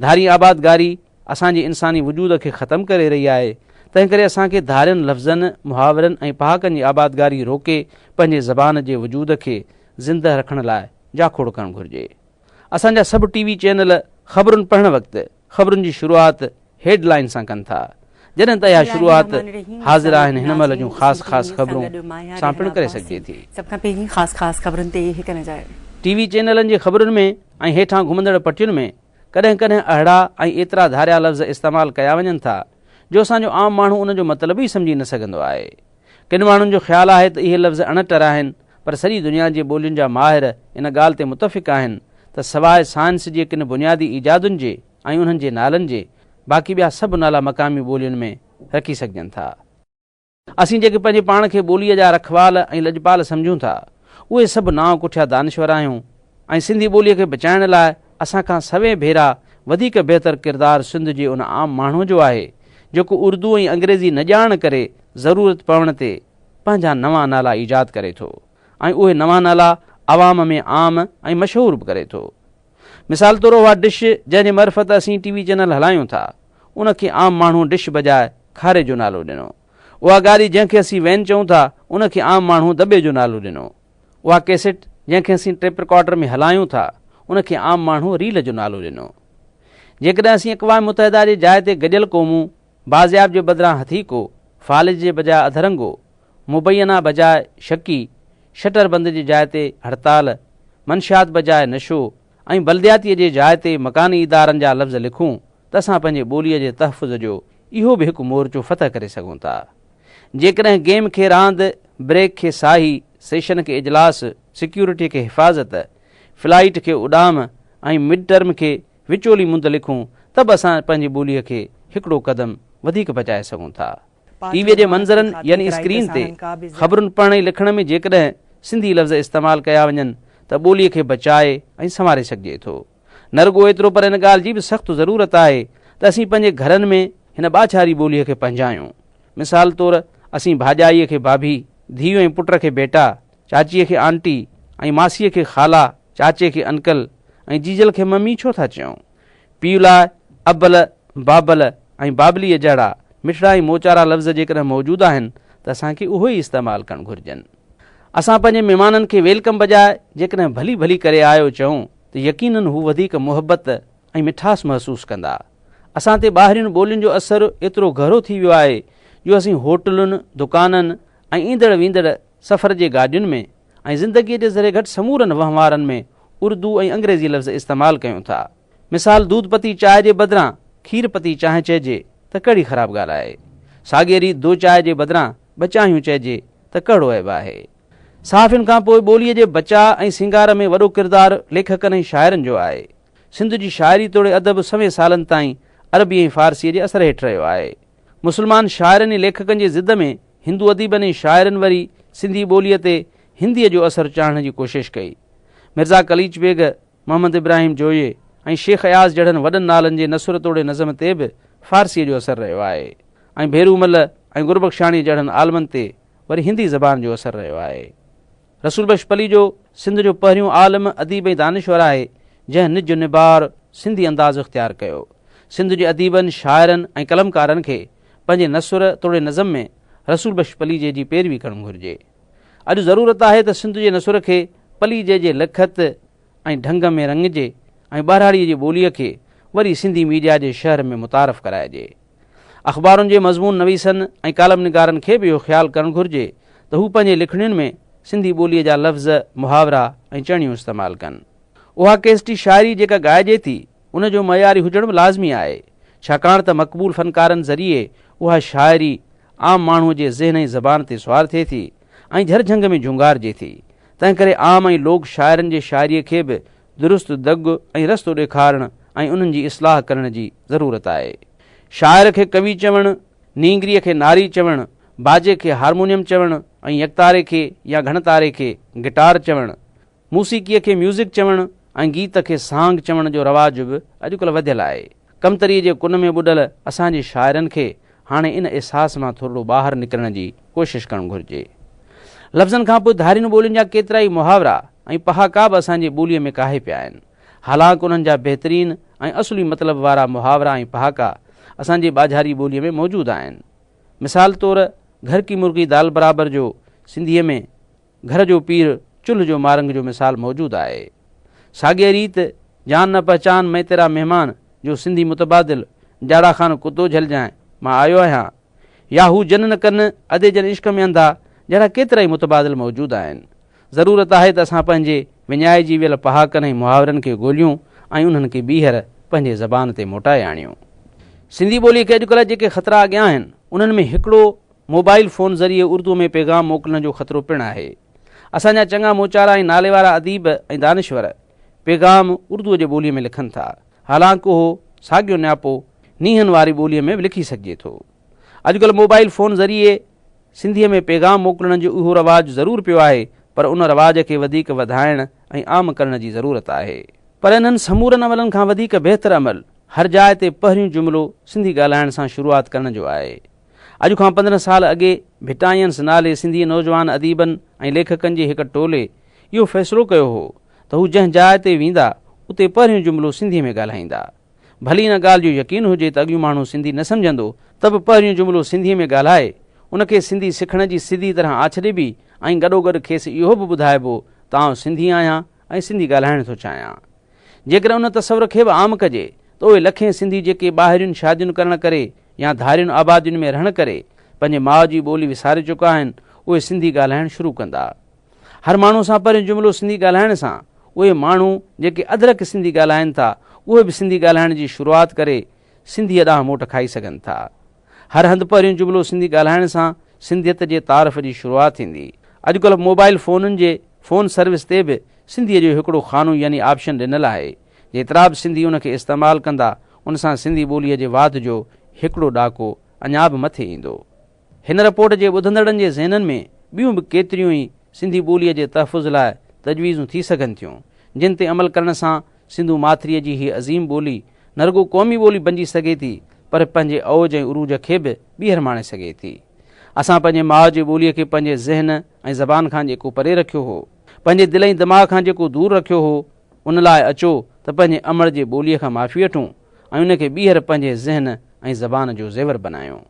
ڌارين آبادگاري اسان جي انساني وجود کي ختم ڪري رهي آهي، تنهنڪري اسان کي ڌارين لفظن، محاورن ۽ پهاڪن جي آبادگاري روڪي پنهنجي زبان جي وجود کي زنده رکڻ لاء جاکوڙ ڪرڻ گهرجي. اسان جا سڀ ٽي وي چينل خبرن پڙهڻ وقت خبرن جي شروعات هيڊ لائين سان ڪن ٿا، جڏهن ته اها شروعات حاضر آهن هن مهل جون خاص خاص خبرون سان پڻ ڪري سگهجي ٿي. سڀ کان پهرين خاص خاص خبرن تي هڪ نظر. ٽي وي چينلن جي خبرن ۾ ۽ هيٺان گهمندڙ پٽين ۾ ڪڏهن ڪڏهن اهڙا ۽ ايترا ڌاريا لفظ استعمال ڪيا وڃن ٿا جو اسان جو عام ماڻهو ان جو مطلب ئي سمجهي نه سگهندو آهي. ڪن ماڻهن جو خيال آهي ته اهي لفظ اڻٽر آهن پر سڄي دنيا جي ٻولين جا ماهر ان ڳالهه تي متفق آهن ته سواء سائنس جي ڪن بنيادي ايجادن جي ۽ انهن جي نالن جي باقي ٻيا سڀ نالا مقامي ٻولين ۾ رکي سگهجن ٿا. اسين جيڪي پنهنجي پاڻ کي ٻوليء جا رکوال ۽ لڄپال سمجهون ٿا، اهي سڀ نانء ڪٺيا دانشور آهيون ۽ سنڌي ٻوليء کي بچائڻ لاء اسان کان سوين ڀيرا وڌيڪ بهتر ڪردار سنڌ جي ان عام ماڻهوء جو آهي، جيڪو اردو ۽ انگريزي نه ڄاڻڻ ڪري ضرورت پوڻ تي پنهنجا نوان نالا ايجاد ڪري ٿو ۽ اهي نوان نالا عوام ۾ عام ۽ مشهور به ڪري ٿو. مثال طور اها ڊش جنهن جي معرفت اسين ٽي وي چينل هلايون ٿا، ان کي عام ماڻهو ڊش بجاء کاري جو نالو ڏنو. اها گاڏي جنهن کي اسين وين چئون ٿا، ان کي عام ماڻهو دٻي جو نالو ڏنو. اها ڪيسٽ جنهن کي اسين ٽيپ رڪارڊر ۾ هلايون ٿا، ان کي عام ماڻهو ريل جو نالو ڏنو. جيڪڏهن اسين اقوام متحده جي جاء تي گڏيل قومون، بازياب جي بدران هٿيڪو، فالج جي بجاء اڌرنگو، مبينا بجاء شڪي، شٽر بند جي جاء تي هڙتال، منشيات بجاء نشو ۽ بلدياتيء جي جاء تي مڪاني ادارن جا لفظ لکون ته اسان پنهنجي ٻوليء جي تحفظ جو اهو به هڪ مورچو فتح ڪري سگهون ٿا. جيڪڏهن گيم کي راند، بريڪ کي ساهي، سيشن کي اجلاس، سيڪيورٽيء کي حفاظت، فلائيٽ کي اڏام ۽ مڊ ٽرم کي وچولي مند لکون ته به اسان پنهنجي ٻوليء کي هڪڙو قدم وڌيڪ بچائي سگهون ٿا. ٽي ويء جي منظرن يعني اسڪرين تي خبرن پڙهڻ ۽ لکڻ ۾ جيڪڏهن سنڌي لفظ استعمال ڪيا وڃن ته ٻوليء کي بچائي ۽ سنواري سگهجي ٿو. نه رڳو ايترو پر ان ڳالهه جي به سخت ضرورت آهي ته اسين پنهنجي گهرن ۾ هن ٻاجهاري ٻوليء کي پنهنجايون. مثال طور اسين ڀاڄائيء کي ڀاڀي، ڌيء ۽ پٽ کي بيٽا، چاچيء کي آنٽي ۽ ماسيء کي خالا، چاچي کي انڪل ۽ جيجل کي ممي ڇو ٿا چئون؟ پيء لاء ابل، بابل ۽ بابليء جهڙا مٺڙا ۽ موچارا لفظ جيڪڏهن موجود آهن ته اسان کي اهي ئي استعمال ڪرڻ گهرجن. اسان پنهنجي مهمانن کي welcome بجاء جيڪڏهن ڀلي ڀلي ڪري آيو چئون ته يقينن هو وڌيڪ محبت ۽ مٺاس محسوس ڪندا. اسان تي ٻاهرين ٻولين جو اثر ايترو گهرو ٿي ويو آهي جو اسين هوٽلن، دڪانن ۽ ايندڙ ويندڙ سفر جي گاڏين ۾ ۽ زندگيء جي ذري گهٽ سمورن وهنوارن ۾ اردو ۽ انگريزي لفظ استعمال ڪيون ٿا. مثال دودھ پتي چاء جي بدران کير پتي چانهه چئجي ته ڪهڙي خراب ڳالهه آهي. ساڳيء ريت دو چاء جي بدران ٻه چانهيون چئجي ته ڪهڙو عيب آهي. صحافين کان پوء ٻوليء جي بچاء ۽ سينگار ۾ وڏو ڪردار ليکڪن ۽ شاعرن جو آهي. سنڌ جي شاعري توڙي ادب سوين سالن تائين عربي ۽ فارسيء جي اثر هيٺ رهيو آهي. مسلمان شاعرن ۽ ليکڪن جي ضد ۾ هندو اديبن ۽ شاعرن وري سنڌي ٻوليء تي هنديء جو اثر چاڙهڻ جي ڪوشش ڪئي. مرزا قليچ بيگ، محمد ابراهيم جويي ۽ شيخ اياز جهڙن وڏن نالن جي نثر توڙي نظم تي به فارسيء جو اثر رهيو آهي ۽ ڀيرو مل ۽ گربخشاڻيء جهڙن عالمن تي وري هندي زبان جو اثر رهيو آهي. رسول بخش پليجو سنڌ جو پهريون عالم، اديب ۽ دانشور آهي، جنهن نج نبار سنڌي انداز اختيار ڪيو. سنڌ جي اديبن، شاعرن ۽ قلمڪارن کي پنهنجي نثر توڙي نظم ۾ رسول بخش پليجي جي پيروي ڪرڻ گهرجي. اڄ ضرورت آهي ته سنڌ جي نثر کي پليجي جي لکت ۽ ڍنگ ۾ رڱجي ۽ ٻهراڙيء جي ٻوليء کي وري سنڌي ميڊيا جي شهر ۾ متعارف ڪرائجي. اخبارن جي مضمون نويسن ۽ ڪالم نگارن کي به اهو خيال ڪرڻ گهرجي ته هو پنهنجي لکڻين ۾ سنڌي ٻوليء جا لفظ، محاورا ۽ چڻيون استعمال ڪن. اها ڪيسٽي شاعري جيڪا ڳائجي ٿي، ان جو معياري هجڻ به لازمي آهي، ڇاڪاڻ ته مقبول فنڪارن ذريعي اها شاعري عام ماڻهوء جي ذهن ۽ زبان تي سوار ٿئي ٿي ۽ جهرجهنگ ۾ جهونگارجي ٿي. تنهنڪري عام ۽ لوڪ شاعرن جي شاعريء کي به درست دڳ ۽ رستو ڏيکارڻ ۽ انهن جي اصلاح ڪرڻ جي ضرورت آهي. شاعر کي ڪوي چوڻ، نينگريء کي ناري چوڻ، باجي کي هارمونيم چوڻ ۽ يڪتاري کي يا گهڻ تاري کي گٽار چوڻ، موسيقيء کي ميوزڪ چوڻ ۽ گيت کي سانگ چوڻ جو رواج به اڄڪلهه وڌيل آهي. ڪمتريء جي ڪن ۾ ٻڏل اسان جي شاعرن کي هاڻي ان احساس مان ٿورڙو ٻاهر نڪرڻ جي ڪوشش ڪرڻ گهرجي. لفظن کان پوء ڌارين ٻولين جا ڪيترائي محاورا ۽ پهاڪا به اسان جي ٻوليء ۾ ڪاهي پيا آهن. حالانڪ انهن جا بهترين ۽ اصلي مطلب وارا محاورا ۽ پهاڪا اسان جي ٻاجهاري ٻوليء ۾ موجود آهن. مثال طور گهر ڪي مرغي دال برابر جو سنڌيء ۾ گهر جو پير چلهه جو مارنگ جو مثال موجود آهي. ساڳيء ريت جان نه پهچان مين تيرا مهمان جو سنڌي متبادل جاڙا خان ڪتو جهلجانء مان آيو آهيان يا هو جن نه ڪن ادي جن عشق ۾ انڌا جهڙا ڪيترائي متبادل موجود آهن. ضرورت آهي ته اسان پنهنجي وڃائجي ويل پهاڪن ۽ محاورن کي ڳوليون ۽ انهن کي ٻيهر پنهنجي زبان تي موٽائي آڻيون. سنڌي ٻوليء کي اڄڪلهه جيڪي خطرا اڳيان آهن، انهن ۾ هڪڙو موبائيل فون ذريعي اردوء ۾ پيغام موڪلڻ جو خطرو پڻ آهي. اسان جا چڱا موچارا ۽ ناليوارا اديب ۽ دانشور پيغام اردوء جي ٻوليء ۾ لکن ٿا، حالانڪ اهو ساڳيو نياپو نينهن واري ٻوليء ۾ به لکي سگهجي ٿو. اڄڪلهه موبائيل فون ذريعي سنڌيء ۾ پيغام موڪلڻ جو اهو رواج ضرور پيو آهي پر ان رواج کي وڌيڪ وڌائڻ ۽ عام ڪرڻ جي ضرورت آهي. پر انهن سمورن عملن کان وڌيڪ بهتر عمل هر جاء تي پهريون جملو سنڌي ڳالهائڻ سان شروعات ڪرڻ جو آهي. اڄ کان 15 سال اڳي ڀٽائينس نالي سنڌي نوجوان اديبن ۽ ليکڪن جي هڪ ٽولي اهو فيصلو ڪيو هو ته هو جنهن جاء تي ويندا اتي پهريون جملو سنڌيء ۾ ڳالهائيندا. ڀلي ان ڳالهه جو يقين هجي ته اڳيون ماڻهو سنڌي نه سمجهندو ته به پهريون جملو سنڌيء ۾ ڳالهائي ان کي سنڌي سکڻ جي سڌي طرح آڇ ڏبي ۽ گڏوگڏ کيس اهو به ٻڌائبو ته آئون سنڌي آهيان ۽ سنڌي ڳالهائڻ ٿو چاهيان. جيڪڏهن ان تصور کي به عام ڪجي ته اهي لکين سنڌي جيڪي ٻاهرين شادين ڪرڻ ڪري يا ڌارين آبادين ۾ رهڻ ڪري پنهنجي ماء جي ٻولي وساري چڪا آهن اهي سنڌي ڳالهائڻ شروع ڪندا. هر ماڻهو سان پهريون جملو سنڌي ڳالهائڻ سان اهي ماڻهو جيڪي اڌرڪ سنڌي ڳالهائين ٿا اهي به سنڌي ڳالهائڻ جي شروعات ڪري سنڌيء ڏانهن موٽ کائي سگهن ٿا. هر هنڌ پهريون جملو سنڌي ڳالهائڻ سان سنڌيت جي تعارف جي شروعات ٿيندي. اڄڪلهه موبائيل فونن جي فون سروس تي به سنڌيء جو هڪڙو خانو يعني آپشن ڏنل آهي. جيترا به سنڌي ان کي استعمال ڪندا ان سان سنڌي ٻوليء جي واڌ جو هڪڙو ڏاڪو اڃا به مٿي ايندو. هن رپورٽ جي ٻڌندڙن جي ذهنن ۾ ٻيون به ڪيتريون ئي سنڌي ٻوليء جي تحفظ لاء تجويزون ٿي سگهن ٿيون، جن تي عمل ڪرڻ سان سنڌو ماٿريء جي هيء عظيم ٻولي نه رڳو قومي ٻولي بنجي سگهي ٿي، پر پنهنجي اوج ۽ عروج کي به ٻيهر ماڻي سگهي ٿي. اسان پنهنجي ماء جي ٻوليء کي پنهنجي ذهن ۽ زبان کان جيڪو پري رکيو هو، پنهنجي دل ۽ دماغ کان جيڪو دور رکيو هو، ان لاء اچو ته پنهنجي امڙ جي ٻوليء کان معافي وٺون ۽ ان کي ٻيهر پنهنجي ذهن ۽ زبان جو زيور بنايون.